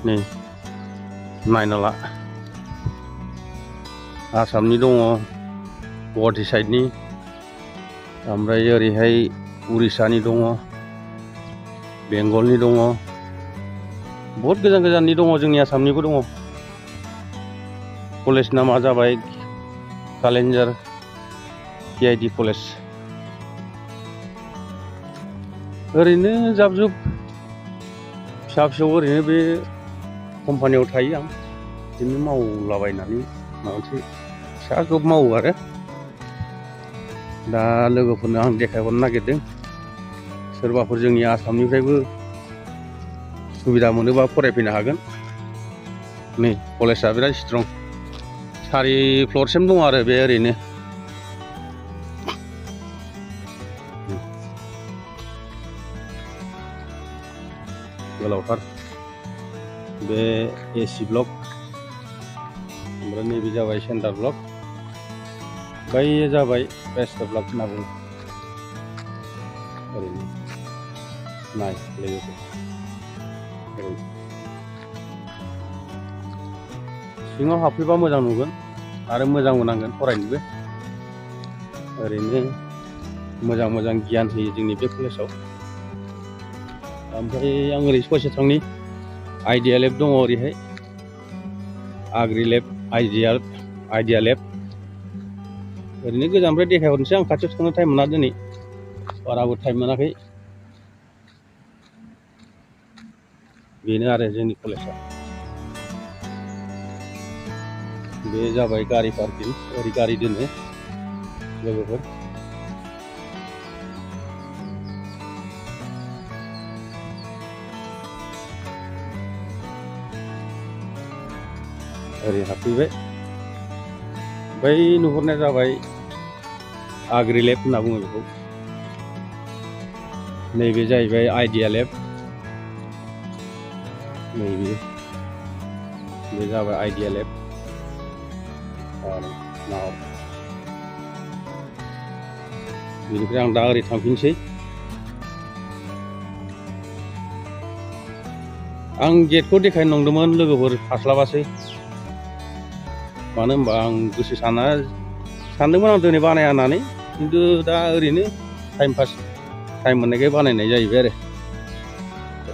नै नायना ला आसामनि दङ गुवाहाटी साइडनि ओमफ्राय ओरैहाय उरिष्यानि दङ बेंगलनि दङ बहुत गोजान गोजाननि दङ जोंनि आसामनिबो दङ कलेज नामा जाबाय कालिन्जार KIT कलेज ओरैनो जाब जुब फिसा फिसौ ओरैनो बे कम्पानियाव थायो आं बिदिनो मावलाबायनानै माबा मोनसे फिसा जब मावो आरो दा लोगोफोरनो आं देखायहरनो नागिरदों सोरबाफोर जोंनि आसामनिफ्रायबो सुबिदा मोनोबा फरायफैनो हागोन नै कलेजआ बिराद स्ट्रं 4 फ्ल'रसिम दं आरो बे ओरैनो गोलावथार बे AC ब्लक ओमफ्राय नैबे जाबाय सेन्टार ब्लक बै जाबाय वेस्ट ब्लक होनना बुङो ओरैनो नाय लोगोफोर सिङाव हाबफैबा मोजां नुगोन आरो मोजांबो नांगोन फरायनोबो ओरैनो मोजां मोजां गियान होयो जोंनि बे कलेजाव ओमफ्राय आं ओरै ससे थांनि आइडिया लेब दङ ओरैहाय आग्रि लेब आइडिया लेब ओरैनो गोजाननिफ्राय देखायहरनोसै आं खाथियाव थांनो टाइम मोना दिनै बाराबो टाइम मोनाखै बेनो आरो जोंनि कलेजआ बे जाबाय गारि पार्किं ओरै गारि दोनो लोगोफोर ओरै हाबफैबाय बै नुहुरनाया जाबाय आग्रि लेब होनना बुङो बेखौ नैबे जाहैबाय आइडिया लेब नैबे बे जाबाय आइडिया लेब बेनिफ्राय आं दा ओरै थांफिनसै आं गेटखौ देखायनो नंदोंमोन लोगोफोर हास्लाबासै मानो होनबा आं गोसो सानदोंमोन आं दिनै बानाया होननानै खिन्थु दा ओरैनो टाइम मोननायखाय बानायनाय जाहैबाय आरो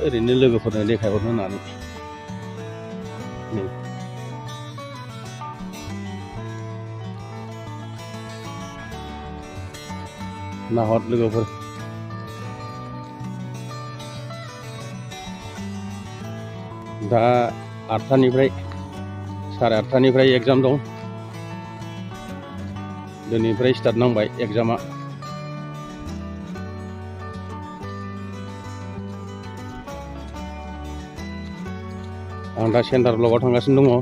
ओरैनो लोगोफोरनो देखायहरनो होननानै नाहर लोगोफोर दा 8टानिफ्राय 8:30निफ्राय एग्जाम दं दिनैनिफ्राय स्टार्ट नांबाय एग्जामा आं दा सेन्टार ब्लकआव थांगासिनो दङ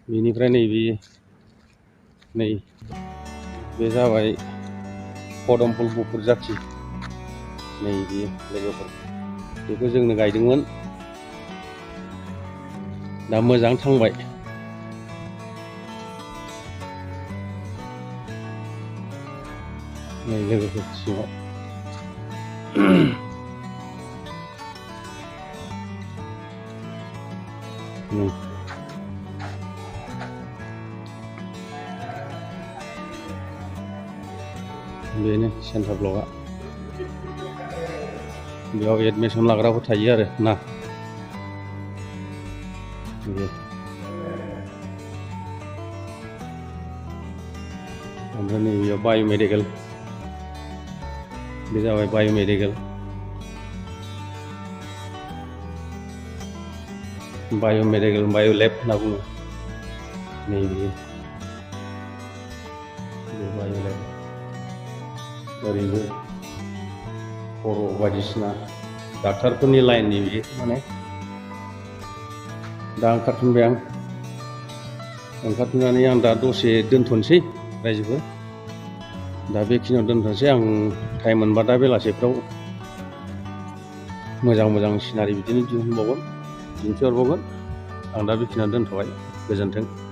बेनिफ्राय नै बे जाबाय पदमफुल गुफुर जाथि नै बेयो लोगोफोर बेखौ जोंनो गायदोंमोन दा मोजां थांबाय नै लोगोफोर सिङाव बेनो सेन्टार ब्लकआ बेयाव एडमिसन लाग्राफोर थायो आरो ना ओमफ्राय नैबेयाव बाय'मेडिकेल बे जाबाय बाय'मेडिकेल बाय'लेब होनना बुङो नैबे बाय'लेब ओरैबो खर' बायदिसिना डाक्टारफोरनि लाइननि बियो माने दा ओंखारफिनबाय आं ओंखारफिननानै आं दा दसे दोनथ'नोसै रायजोफोर दा बेखिनियाव दोनथ'नोसै आं टाइम मोनबा दा बेलासिफ्राव मोजां सिनारि बिदिनो दिन्थिहरबावगोन आं दा बेखिनियाव दोनथ'बाय गोजोन्थों।